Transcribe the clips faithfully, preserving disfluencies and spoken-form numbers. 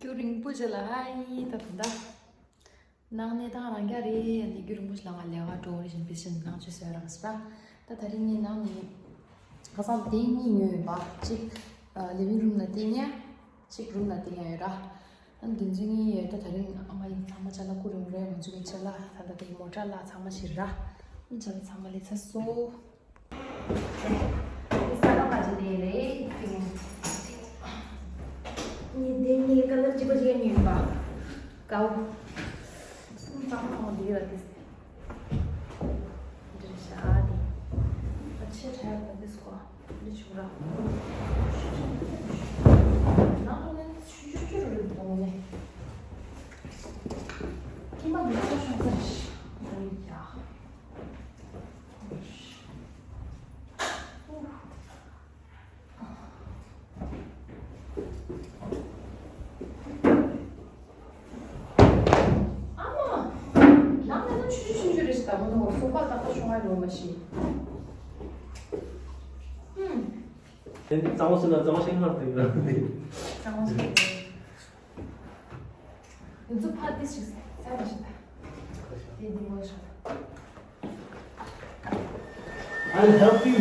རྒྱུན་རིང་པོ་ཞིག་ལ་ཧའི་ད་ད་ད། ནང་ནས་དང་རང་རྒྱ་རེད། ཡང་ནས་རྒྱུན་རིང་པོ་ཞིག་ལ་ང་ལས་ཀ་འགྲོ་རེ་བཞིན་པེ་ཤེན་ནང་ཆུ་སོས་རང་ཞིག་ར། ད་ད་རིང་ངས་ནང་ནས་ཁ་སང་དེ་གཉིས་ཉོས་ཡོད་པ། གཅིག་ལིབ་ཝིང་རུམ་ལ་བསྟན་ཡ། གཅིག་རུམ་ལ་བསྟན་ཡ་ཡོད་ར། ཨ་འདི་ཚོ་གཉིས་ཡོད། ད་ད་རིང་ཨ་མ་ཡིན་ཚང་མ་ཅ་ལག་བསྐུར་ཡོང་རེད། ང་ཚོ་གི་ཅ་ལག་ད་ལྟ་དེ་མོ་ཊ་ལ་ཚང་མ་ཞིག་ར། ཅ་ལག་ཚང་མ་ལས་ཚར་སོང་། ས་ཀ་པ་ཅི་དེ་རེད། ནི་དེ་ནི་ཀ་ལར་གཅིག་པ་ཅིག་ཡང་ཉོས་པ། ཀའོ། ཙམ་ཙམ་འདི་ར་དེ། འདྲ་ཤ་དེ། ཨ་ཆེ་ཕྲ་པ་དེ་སྐོ་འདི་ཆུ་ར། ནང་ནས་ཆུ་ཆུ་ཆུ་རུ་རུ་གཏོང་ནས། ཀྱེ་མ་འདི་ཆུ་ཆུ་ཆུ་རུ་ཡ། ཨ་མ། ནང་ནས་ཆུ་ཆུ་ཆུ་ཆུ་རེ་ཞིག་ད་མོ་ནོར་སོ་པ་ཏག་ཏག་ཤོང་ཨ་རོ་མ་ཤི། ཧུམ། དེ་ནི་གཙང་བོ་སུ་ན་གཙང་བོ་ཤིང་ནག་དེ་ག་ནི། གཙང་བོ་ཤིང་ནག་འདི་ཚོ་ཕར་ཏི་ཞིག་ས་ར་ཞིག་ད། དེ་འདི་མོ་ཞིག་ད། I'll help you.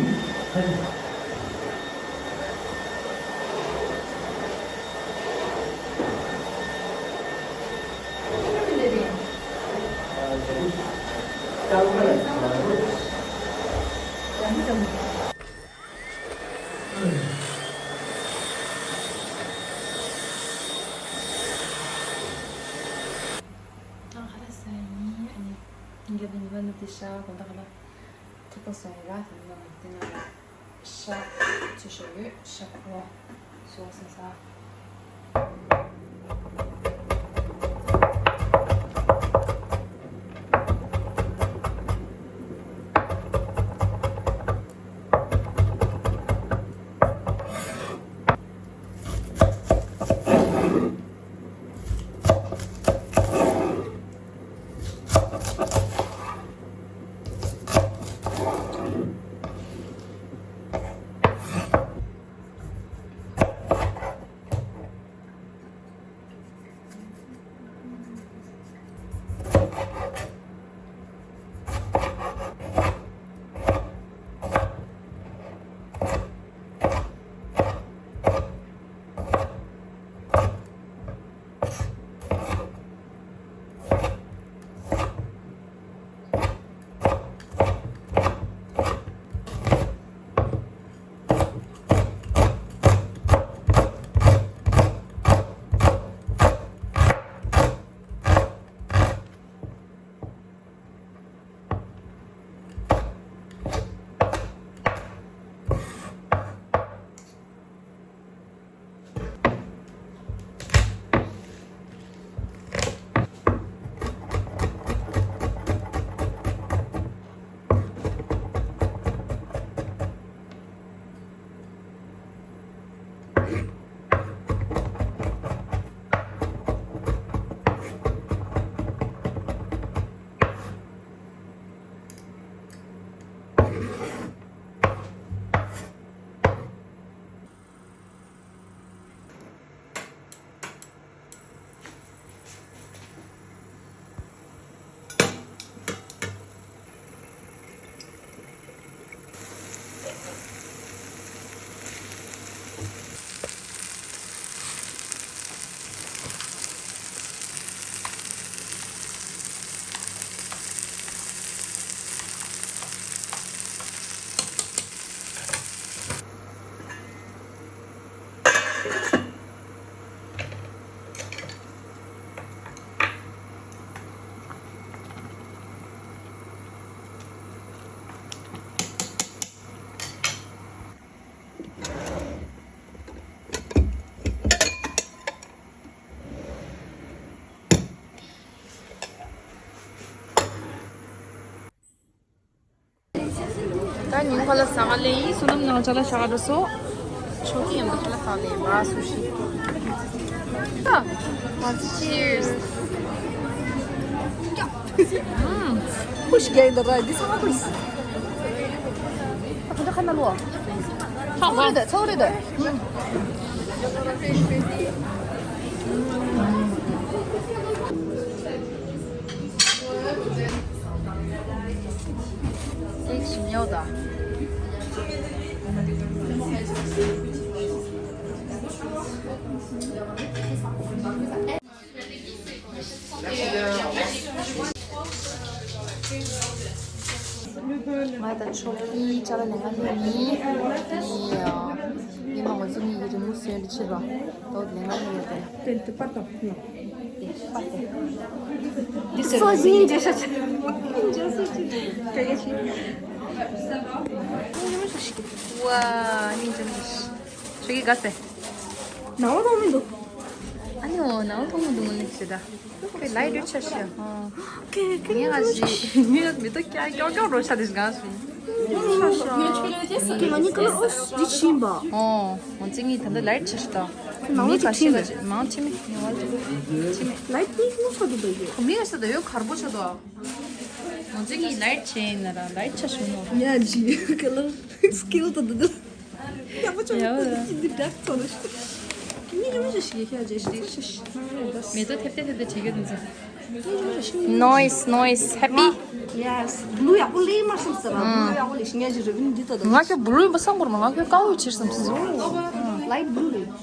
ཨ་ཧ་ར་ས་ཡིན། ཨ་ནི་ཉིན་རྒྱབ་ནས་ཉི་མ་ནུབ་དེ་ཤ་གོང་ད་ཧ་ལ་ཐུག་པ་སོང་ཡོད་ར། དེ་ནི་ང་དེ་ན་ཤ་ཆུ་ཤ་ཡོད། ཤ་ཁོ་སོ་སོ་ས། ད་ཉིན་ཁ་ལ་ཟ་ག་ལེ་ཡིན། བསོད་ནམས་ནང་ཅ་ལག་ཤ་ག་འགྲོ་སོ། ཆོ་གི་ཡང་ཁ་ལ་ཟ་ལེ་མ་སུ་ཤི། ད་ང་ཚོ་cheers. ཨམ། Push again the right. This one, please. ཚོགས་རེད་ཚོགས་རེད། ཚོགས་རེད། ང་དང་ཕྱོགས་གཉིས་ཅ་ལག་ལེན་ག་སླེབས་ཡིན། ཡིན་ཡང་། ཡིན་ནའང་ང་ཚོ་གཉིས་ཀྱི་རི་མོ་བཟོས་འདི་ཕྱིར་རོ། ཏོག་ལེན་ག་སླེབས་ཡོད་དེ། དེ་དེ་པར་དང་། དེ་པར་དེ། འདི་ཟེར་སོ་སོའི་རྗེས་ཤ་ཆ། ཝ། སྙིང་རྗེ་མོ་ཞིག་ཁྱོད་ཀྱིས་དགའ་སེ། ནང་ལོགས་མི་འདུག་ཨ་ནི་འོ་ནང་ལོགས་མི་འདུག་ང་ལ་ཞེ་ད། ཁོས་ལའི་ཊི་ཆ་ཤི་ཧོ། ངས་ང་ཞིག་ངས་མི་ཏོ་ཀྱང་ཀྱོག་ཀྱོག་རོ་ཆ་དེ་གང་སོང་། ལའི་ཊི་ཆ་ཤི་ད། མི་ག་ཤི་ག་ཤི་མང་ཆེ་མི་ངས་བ་ཅི་མི་མི་ག་ཤི་ད་ཡོད་ཁར་པོ་ཆ་དོ། ལའི་ཊི་ནུ་ཆ་དོ་ཡོད་ཁར་པོ་ཆ་དོ། མང་ཆེ་ངས་ལའི་ཊི་ཆེ་ན་ར་ལའི་ཊི་ཆ་ཤི་ནོ། ཉ་ཇི་ཀ་ལོ་སི་ཀིལ་དོ་དོ་དོ། ཡག་པོ་བྱུང་། ཡག་པོ་འདི་འདྲ་ཚོ་ལ་ཞིག་མི་ཉུང་ཤ་ཞིག་ཤ་ཇེ་ཞིག་ཤ་ཤ་མེ་ཏོག་ཐེབས་ཏེ་ཐེབས་ཏེ་བྱེད་ཀྱི་འདུག་ཟེར། Noise, noise, happy. Yes, blue ཡག་པོ་ལེན་མ་སོང་ཟེར་བ། Blue ཡག་པོ་ལེན་ཤི་ངས་ཇི་རེ་བིན་འདི་ལྟ་དང་། ང་ཁྱོད་blue ཡིན་པ་བསམ་པར་མ་ང་ཁྱོད་དཀར་པོ་ཕྱིར་བསམ་སོང་། Light blue རེད། ང་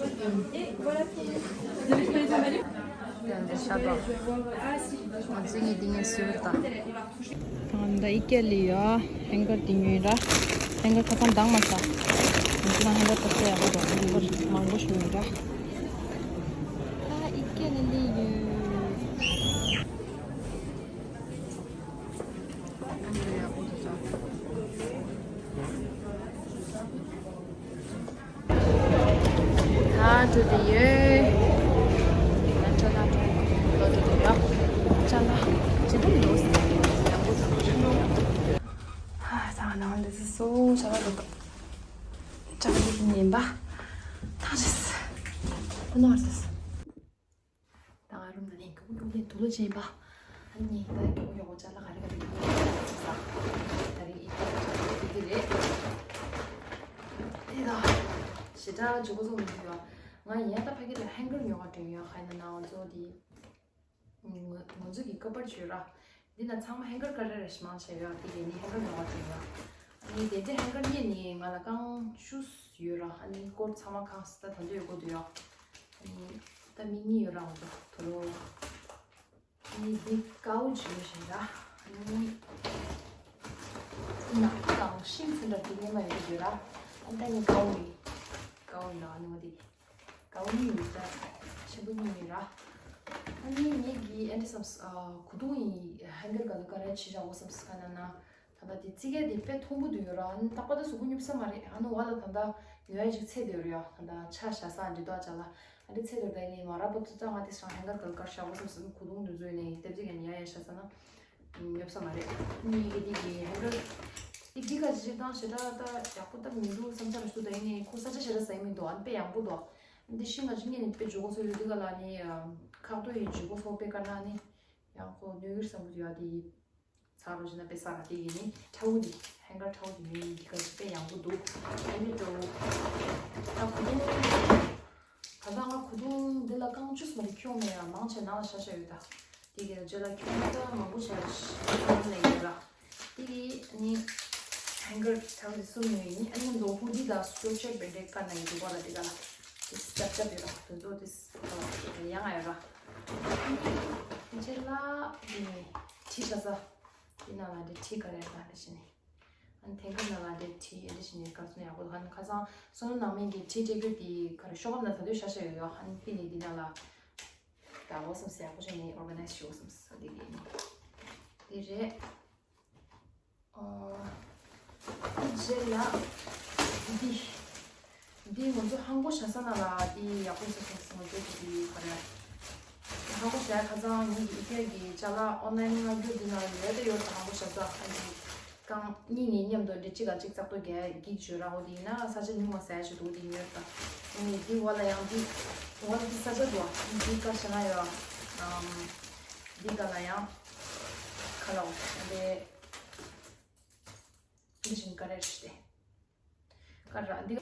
ཚོས་ངས་འདི་ངས་སུ་ད། ད་ཨི་ཀེ་ལི་ཡོད། ཧེང་གར་དེ་ཉོས་ར། ཧེང་གར་ཁ་སང་འདང་མ་ས། ང་ཚོ་ཧེང་གར་ཐོག་ཚད་ཡག་པོ་འདུག་ཧེང་གར་མང་པོ་ཞིག་ཉོས་ར། ཨ་ཨི་ཀེ་ལི་ལི་ཡོད། ད་འགྲོ་དེ་ཡོད། ད་ཅ་ལག་འགྲོ། ལོ་འགྲོ་དེ་ཡོད། ཅ་ལག་ཇི་ལྟར་ཡོད་ཡག་པོ་འདུག་ཧ་ད་ནང་འདི་ཚོ་ཅ་ལག་འགྲོ་དང་། ཅ་ལག་འདི་ཉན་པ། ཐང་རེས། ཁོ་ནོར་ཏེ། ད་ང་རུམ་ནང་ནས་མགྱོགས་མགྱོགས་ནས་དུག་ལོག་བྱས་པ། ཨ་ནི་ད་མགྱོགས་མགྱོགས་ཅ་ལག་ག་རེ་ག་རེ་ཡོད་ས། ད་རིང་ཨི་ཀེ་ལི་ཅ་ལག་འདི་རེད། དེ་ད་ཞེ་དྲག་ལྗིད་པོ་ཚོ་མི་འདུག་ཡ། ང་ཡིན་ཡ་ད་ཕ་གི་ལ་ཧེང་གར་ཉོ་ག་འགྲོ་ཡ། ཧ་ཡིན་ན་ང་ཚོ་འདི་ང་ང་ཚོ་གི་ཀ་པར་བྱོས་ར། འདི་ན་ཚང་མ་ཧེང་གར་ཀ་རེ་རེ་ཞིག་མང་ཆེ་ཡོད། དེ་གས་ནི་ཧེང་གར་ཉོ་ག་འགྲོ་ཡ། ཨ་ནི་དེ་འདྲའི་ཧེང་གར་གཉིས་ནི་ང་ལ་རྐང་བཅུ་ཡོད་ར། ཨ་ནི་སྐོར་ཚང་མ་གང་ས་ད་ད་འདོད་ཡོད་གོ་འདུག་ཡ། ཨ་ནི་ད་མི་གཉིས་ཡོད་ར་ང་ཚོ་དོ་ལོ། ནི་འདི་ཀའོ་ཇི་ཡོད་བཞིན་ར། ནི་ནག་པོ་དང་ཤིང་ཚན་འདྲ་འདི་སྙེ་མ་ཡོད་ཀྱི་ཡོད་ར། ཨ་ད་ནི་ཀའོ་ཡི་ཀའོ་ཡི་ནང་ནི་མ་འདི་ཀའོ་ནི་ཡོད་ད། ཆེན་པོ་གཉིས་ཡོད་ར། ཨ་ནི་ངེད་ཀྱི་ཨན་ཏི་སམ་ཨ་གོས་ཐུང་ཡི་ཧན་གར་ག་ལ་ཀ་ར་ཆི་ར་འོ་སམ་སི་ཀ་ན་ན། ད་ལྟ་དེ་རྩི་གེ་དེ་དཔེ་མཐོང་གི་འདུག་ཡོད་ར། ཨ་ནི་རྟག་པར་ད་གཟུགས་པོ་ཉུབ་ས་མ་རེད། ཨ་ནི་བ་ལ་ད་ལྟ་ཉོ་ཡ་ཅིག་ཚད་དེ་ཡོད་ར། ཡ་ད་ལྟ་ཆ་བཞག་ས་འདི་དོ་ཅ་ལ་ཨ་འདི་ཚད་དེ་ད་ནི་མ་ར་པོ་ཙུ་ཙ་ང་དེ་སང་ཧན་གར་ག་ལ་ཀར་བཞག་འོ་སམ་སི་གོས་ཐུང་འདི་ཚོ་ནས་ལྟེབ་ཙི་གེ་ཉོ་ཡ་བཞག་ས་ན་ཉོབ་ས་མ་རེད། ནི་གི་དེ་གི་ཧན་གར་དེ་གི་ག་ཅི་ཅི་དང་ཞེ་དྲག་ད་ཡག་པོ་ད་མི་འདུག་བསམ་ས་ར་ཞུ། ད་ཡིན་ནི་ཁོ་ས་ཆ་ཞེ་དྲག་ཟ་ཡི་མི་འདུག་ཨ་ནི་དཔེ་ཡག་པོ་འདུག་འདི་ཤིང་ང་ཅི་ངས་ནི་དཔེ་འཇུ་གོ་སོ་ཡོད། དེ་ག་ལ་ནི་ཁག་ཏོ་ཡི་འཇུ་གོ་སོ་དཔེ་དཀར་ན་ནི་ཡང་ཁོ་གནོད་གི་རེད་བསམ་གི་འདུག་ཡ། དེ་ཚ་རོ་ཅི་ན་དཔེ་ས་ར་དེ་ཡིན་ནི་ཁྲའུ་དེ་ཧན་གར་ཁྲའུ་དེ་མི་ཡིན་གི་ག་ཅི་དཔེ་ཡག་པོ་འདུག་ཨ་ནི་འགྲོ། ད་གོས་ཐུང་ད་ལྟ་ང་གོས་ཐུང་འདི་ལ་རྐང་བཅུ་ཙམ་རེ་ཁྱོང་མེད་ཡ། མང་ཆེ་ནང་ལ་ཤ་ཤ་ཡོད་ད། དེ་གའི་རྗེས་ལ་ཁྱོད་ད་མང་པོ་བྱས་ལ་ལས་ཡོད་ར། དེ་གི་ནི་ཧན་གར་ཚང་དེ་གསུམ་ཡོད་ཡིན། ཨ་ནི་ལོ་ཧུ་ཌི་དང་སི་ཊོལ་ཅེག་བེ་འདྲེ་ཀ་ན་ཡི་འདུག་པ་ལ། དེ་ག་ལ་དེ་ཅབ་ཅབ་ཡོད་ར། དེ་ཚོ་དེ་ཡང་ཡོད་ར། ཨ་ནི་རྗེས་ལ་དེ་ནི་ཁྲི་ཤ་ས་དེ་ན་ལ་དེ་ཁྲི་ག་རེ་ད་དེ་བཞིན་ནི། ཨ་ནི་ཐེངས་ཁ་ན་ལ་དེ་ཁྲི་ཨ་དེ་བཞིན་ནི་ག་ཚོད་ཡག་པོ་འདུག་ཨ་ནི་ཁ་སང་བསོད་ནམས་ནང་མིན་གྱི་ཁྲི་སྤྲད་རྒྱུ་དེ་ག་རེ་ཤོག་ཁབ་ན་ད་དུང་ཤ་ཤ་ཡོད་ཡོད། ཨ་ནི་ཕི་ནི་དེ་ན་ལ། ད་འོ་བསམ་སེ་ཡག་པོ་བྱས་ནས་ཨོར་ག་ནའི་ཛི་བྱེད་དགོས་བསམ་སེ་འདི་གི་ནི། འདི་རེད། ཨོ། རྗེས་ལ་འདི། འདི་ང་ཚོ་ཧང་གོ་བྱ་ས་ན་ལ་འདི་ཡག་པོ་བྱས་སོང་ཟེར་ང་ཚོ་འདི་ག་རེ། ཧང་གོ་བྱ་ཁ་སང་ངེད་ཀྱི་ཨི་ཀེ་གི་ཅ་ལག་ཨོན་ལན་མངགས་རྒྱུ་འདི་ན་ཡོད་དེ་ཡོད་ད་ཧང་གོ་བྱ་ས་ཨ་འདི། རྐང་གཉིས་ནི་མཉམ་དུ་འདི་གཅིག་ལ་གཅིག་བཙག་འཐུ་རྒྱག་གི་བྱོས་ར། འོ་དེ་ཡིན་ན་ས་ཆ་ཉུང་བ་ཟ་ཡ་ཞིག་འདུག་དེ་ཉོས་ད། ཨ་ནི་འདི་འོག་ལ་ཡང་འདི་འོག་ལ་འདི་ས་ཆ་འདུག་ཨ་ནི་འདི་ཀ་ཤ་ན་ཡོད། ཨམ། འདི་ཀ་ལ་ཡང་ཁ་ལ་འོ་དེ་འདི་བཞིན་ཀ་རེ་རེ་སྟེ། ཀ་ར་འདི།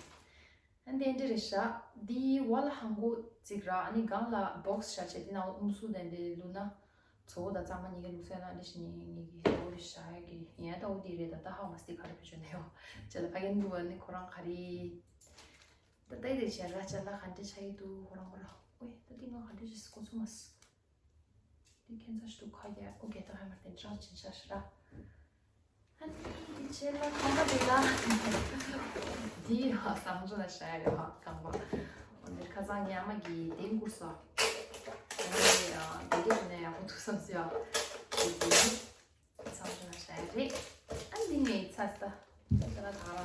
ཨ་འདི་འདི་རེད་ཤག་འདི་བ་ལ་ཧང་གོ་ཅིག་ར། ཨ་ནི་སྒང་ལ་བོག་སི་བཞག་བྱས་འདི་ནང་ལ་ཨུམ་སུ་དང་འདི་བླུགས་ན། མཚོ་བོ་དང་གཙང་མ་གཉིས་ཀ་བླུགས་སོང་ན་འདི་བཞིན་ངེད་ཀྱི་ཨོ་རི་བཞག་ཡ་གི་ཡིན་ཡ། ད་འོ་འདི་རེད། ད་ད་ཧ་མ་སི་ཏི་ག་རེ་བེད་སྤྱོད་ནས་ཡོད་ཅེས་ལ་ཕ་གིན་འདུག་ཨ་ནི་ཁོ་རང་ག་རེ། ད་ལྟ་ཡི་དེ་བྱས་ལ་ཅ་ལག་ག་འདྲ་ཆགས་ཀྱི་འདུག་ཁོ་རང་ཁོ་རང་། ཨོའི་ད་འདི་ང་ག་འདྲ་ཞིག་གོ་ཚུགས་མ་སོང་། འདི་ཁྱད་མཚར་ཞིག་འདུག་ཁ་རྒྱ་ཨོ་རྒྱ་ད་ཧ་མར་དེ་འདྲ་བྱིན་ཤག་ཤི་ར། ཨ་ནི་འདི་བྱས་ལ་ཁང་པ་འདི་ལ། འདི་ཡ་བཟང་བྱུང་ལ་ཤ་ཡ་རེད་བ་ཁང་པ། འོ་འདིར་ཁ་སང་ངའི་ཨ་མ་གིས་དེ་བསྐུར་སོང་། ཨ་ནི་འདི་འདྲ་བྱས་ན་ཡག་པོ་འདུག་བསམ་སོང་ཡ། འདི་འདི། ཚང་མ་ལ་ཞེ་རེད། ཨ་འདི་ངའི་ཚ་ས། ཚ་ས་ལ་གང་རང་ར།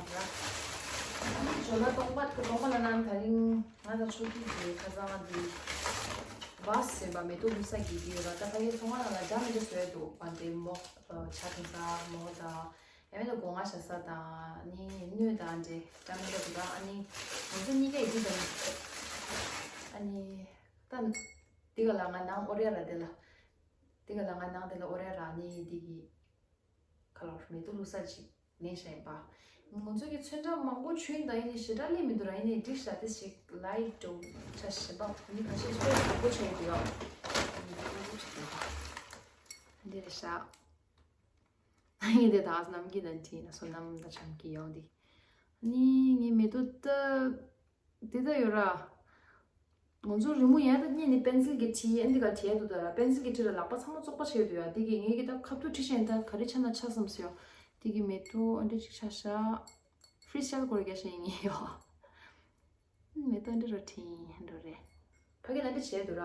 ཨ་ནི་ཇོ་ལ་སྟོང་པ་སྟོང་པ་ལ་ནང་དེ་རིང་ང་དང་ཆོས་སྐྱིད་ཀྱི་ཁ་སང་འདི་བ་ཟོས་པ་མེ་ཏོག་བླུགས་ས་གི་འདི་ཡོད་པ་ད་ཕ་གི་ཚོང་ཁང་ནང་ལ་འདྲ་མི་འདྲ་བཟོས་འདུག་པ་འདི་མོག་ཆ་དེ་ཚ་མོག་དང་ཡང་མེད་ན་སྒོ་ང་བཞག་ས་དང་ནི་སྣོད་དང་འདྲ་འདྲ་མི་འདྲ་འདུག་ཨ་ནི་ང་ཚོ་གཉིས་ཀ་ཡི་འདི་དང་ཨ་ནི་ད་འདི་ག་ལ་ང་ནང་ཨོ་རེ་ར་དེ་ལ། དེ་ག་ལ་ང་ནང་དེ་ལ་ཨོ་རེ་ར་ནི་དེ་གི་ཁ་ལོར་མེ་ཏོག་བླུགས་ས་ཅིག་ལེན་ཤ་ཡིན་པ། ང་ཚོ་གི་ཚོན་ཁྲ་མང་པོ་བྱུང་དང་ཡིན་ནི་ཞེ་དྲག་ལས་མི་འདུག་ར་ཡིན་ནི་འགྲིག་ཤ་དེ་ཞིག་ལའི་ཏོ་ཁྲ་ཞེ་པ་ནི་ཁ་ཤས་ཤོས་མང་པོ་བྱུང་འདུག་ཡ། འདི་རེད་ཤ། ངས་དེ་དག་ནམ་གྱི་ན་དྲིས་ན་སོ་ནམ་ད་ཆམ་གྱི་ཡོང་དེ། ནི་ངའི་མེ་ཏོག་ད། དེ་ལྟ་ཡོད་ར། ང་ཚོ་རི་མོ་ཡང་དང་བསྙད་ནས་པེན་སིལ་གྱིས་བྲིས་ཨ་འདི་ག་བྲིས་ཡ་འདུག་ད་ར་པེན་སིལ་གྱིས་བྲིས་ལ་ལག་པ་ཚང་མ་བཙོག་པ་བྱས་ཡོད་འདུག་ཡ། དེ་གིས་ངས་ཀྱི་ད་ཁ་ཐུག་བྲིས་ཤེས་ད་ག་རེ་ཆ་ན་ཆ་བསམ་སོ་ཡ། དེ་གིས་མེ་ཏོག་ཨ་འདྲ་ཅིག་ཆ་ཤ། ཧྥི་རི་སི་ཊལ་སྐོར་རྒྱག་ཤེས་ཡིན་ངེས་ཡོ། མེ་ཏོག་འདི་རུ་བྲིས་འགྲོ་རེད། ཕ་གི་ལ་འདི་བྱས་འདུག་ར།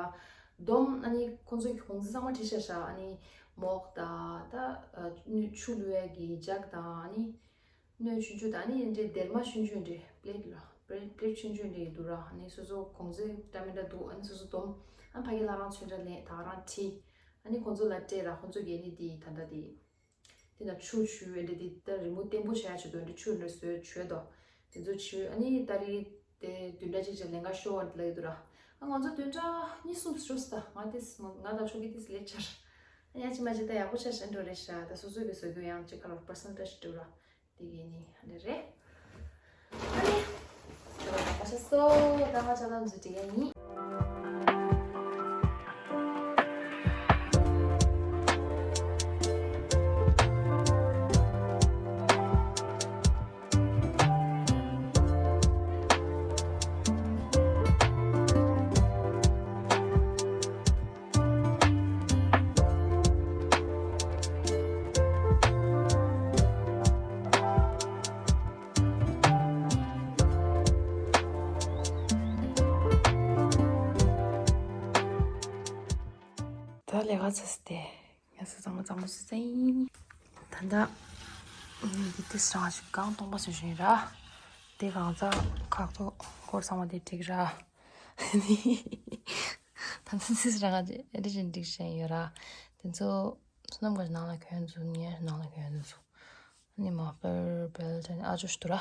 སྡོམ་ཨ་ནི་ཁོང་ཚོའི་གོང་ཚད་ཚང་མ་བྲིས་ཤ་ཤ་ཨ་ནི་མོག་ད་ད་ཆུ་བླུག་ཡ་གི་ཇག་དང་ཨ་ནི། སྣོད་ཆུང་ཆུང་དང་ཨ་ནི་འདྲའི་སྡེར་མ་ཆུང་ཆུང་འདྲའི་པླེ་ཊི་ལ་པླེ་ཊི་པླེ་ཊི་ཆུང་ཆུང་འདྲའི་འདུག་ར། ཨ་ནི་སོ་སོ་གོང་ཚད་འདྲ་མི་འདྲ་འདུག་ཨ་ནི་སོ་སོ་སྡོམ། ཨ་ཕ་གི་ལ་རང་ཚོན་ཁྲ་ལེན་ད་ག་རང་བྲིས། ཨ་ནི་ཁོང་ཚོ་ལ་སྤྲད་ར་ཁོང་ཚོ་གིས་ཨ་ནི་དེ་ད་ལྟ་དེ། དེ་ན་ཆུ་ཆུ་འདྲ་དེ་ད་རི་མོ་བརྟན་པོ་བྱ་ཆེད་དུ་འདྲ་ཆུ་འདྲ་བཟོས་བྱོས་དོ། དེ་ཚོ་ཆུ་ཨ་ནི་ད་རེས་དེ་བདུན་ཕྲག་གཅིག་ཅིག་ལེན་ག་ཤོར་བ་འདི་ལ་ཡོད་དུ་ར། ཨ་ང་ཚོ་བདུན་ཕྲག་གཉིས་གསུམ་ཤོར་ས་ད་ང་དེ་ང་དང་ཆོས་སྐྱིད་དེ་ལེགས་ཆར། ཡང་ཅི་མ་ཅི་ད་ཡག་པོ་ཆ་ཤན་འགྲོ་རེད་ཤག་ད་སོ་སོ་གི་བཟོ་རྒྱུ་ཡང་ཅི་ཁ་ལོར་པར་སོན་ཊ་ཤི་འགྲོ་ར། དེ་གི་ནི་ཧ་འདྲ་རེད། ཨ་ནི། ད་ང་ཆ་ལམ་ཟུ་དྲི་ཡ་ཡིན། ད་ལས་ཀ་ཚ་སྟེ། ཡ་ས་གཙང་མ་གཙང་མ་སུ་ཙ་ཡིན། ད་ལྟ་ངེད་ཀྱི་ཏི་སི་རང་ཞིག་གང་སྟོང་པ་སུ་ཞིག་ར། དེ་གང་ཚ་ཁག་ཐོག་སྐོར་ཚང་མ་དེ་འགྲིག་ར། ད་ལྟ་ཏི་སི་རང་ཨེ་རི་ཅིན་འགྲིག་བཞིན་ཡོད་ར། དེ་ཚོ་སོ་ནམ་ག་ནང་ལ་གྱོན་འཛུལ་ངས་ནང་ལ་གྱོན་འཛུལ། ནི་མ་ཕར་བེལ་ཊི་ཨ་ཅོ་ཞུ་དུ་ར།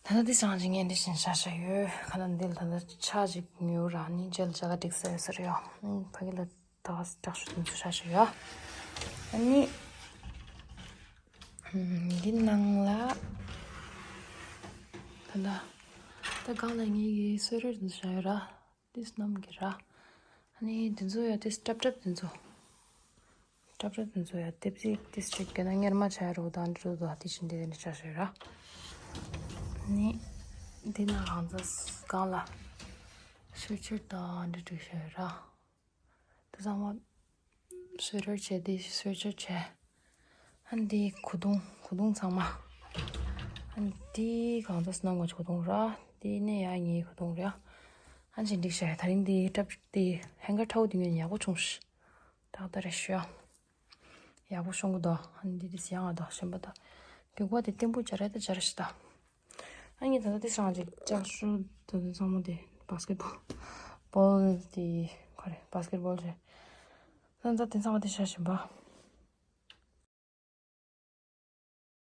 ད་ལྟ་འདི་སང་ཅིག་ངས་འདི་བཞིན་ཤ་ཤ་ཡོད། ཁ་ན་འདི་ལ་ད་ལྟ་ཆ་ཅིག་ཉོས་ར་ནི་ཇེལ་ཇ་ག་འགྲིག་ས་ཡོད་ས་རེད་ཡ། ཕ་གི་ལ་ད་ག་སྐྲག་ཤུ་དུ་ཚོ་ཤ་ཤ་ཡོད། ཨ་ནི་འདི་ནང་ལ་ད་ལྟ་ད་གང་ལ་ངེད་ཀྱི་སོས་རོལ་དུ་ཤ་ཡོད་ར། ཏིས་སྣུམ་གྱི་ར། ཨ་ནི་དེ་ཚོ་ཡ་ཏིས་ཀྲབ་ཀྲབ་དེ་ཚོ། ཀྲབ་ཀྲབ་དེ་ཚོ་ཡ་ཏིབ་ཙིག་ཏིས་ཅིག་གི་ན་གཉེར་མ་ཆ་རུ་དང་འདྲུ་དང་ཏིས་ཅིག་འདི་འདི་ཆ་ཤོད་ར། ཨ་ནི་འདི་ན་གང་ཚ་གང་ལ་ཤུ་ཆུར་དང་འདི་འདྲུ་ཤོད་ར། དེ་ཚང་མ་སོས་རོལ་བྱས་ཏེ་སོས་ཆུར་བྱས། ཨ་ནི་འདི་གོས་ཐུང་གོས་ཐུང་ཚང་མ། ཨ་ནི་འདི་གང་ཚ་སྣུམ་གྱི་གོས་ཐུང་ར། འདི་ནས་ཡ་ངའི་གོས་ཐུང་རེད། ཨ་ནི་ཅིག་འགྲིག་ཤག་ད་རིང་འདི་ཀྲབ་འདི་ཧེང་གར་ཁྲའོ་འདི་ངས་ཡག་པོ་བྱུང་ཤག་ཏག་ཏག་རེད་ཤག་ཡག་པོ་ཤོང་གི་འདུག་ཨ་ནི་འདི་དེ་ཟ་ཡང་ང་དང་གཞན་པ་དང་། རྒྱུག་པ་དེ་བརྟན་པོ་སྦྱར་ཡ་ད་སྦྱར་ཤི་ད། ཨ་ནི་ད་ལྟ་དེ་སང་ཅིག་ལྕགས་ཤོག་ད་དེ་ཚང་མ་དེ་བྷ་སི་ཀེ་ཊི་བྷོལ། བྷོལ་དེ་ག་རེ་བྷ་སི་ཀེ་ཊི་བྷོལ་རེད། ད་ལྟ་དེ་ཚང་མ་དེ་བཞག་བཞིན་པ།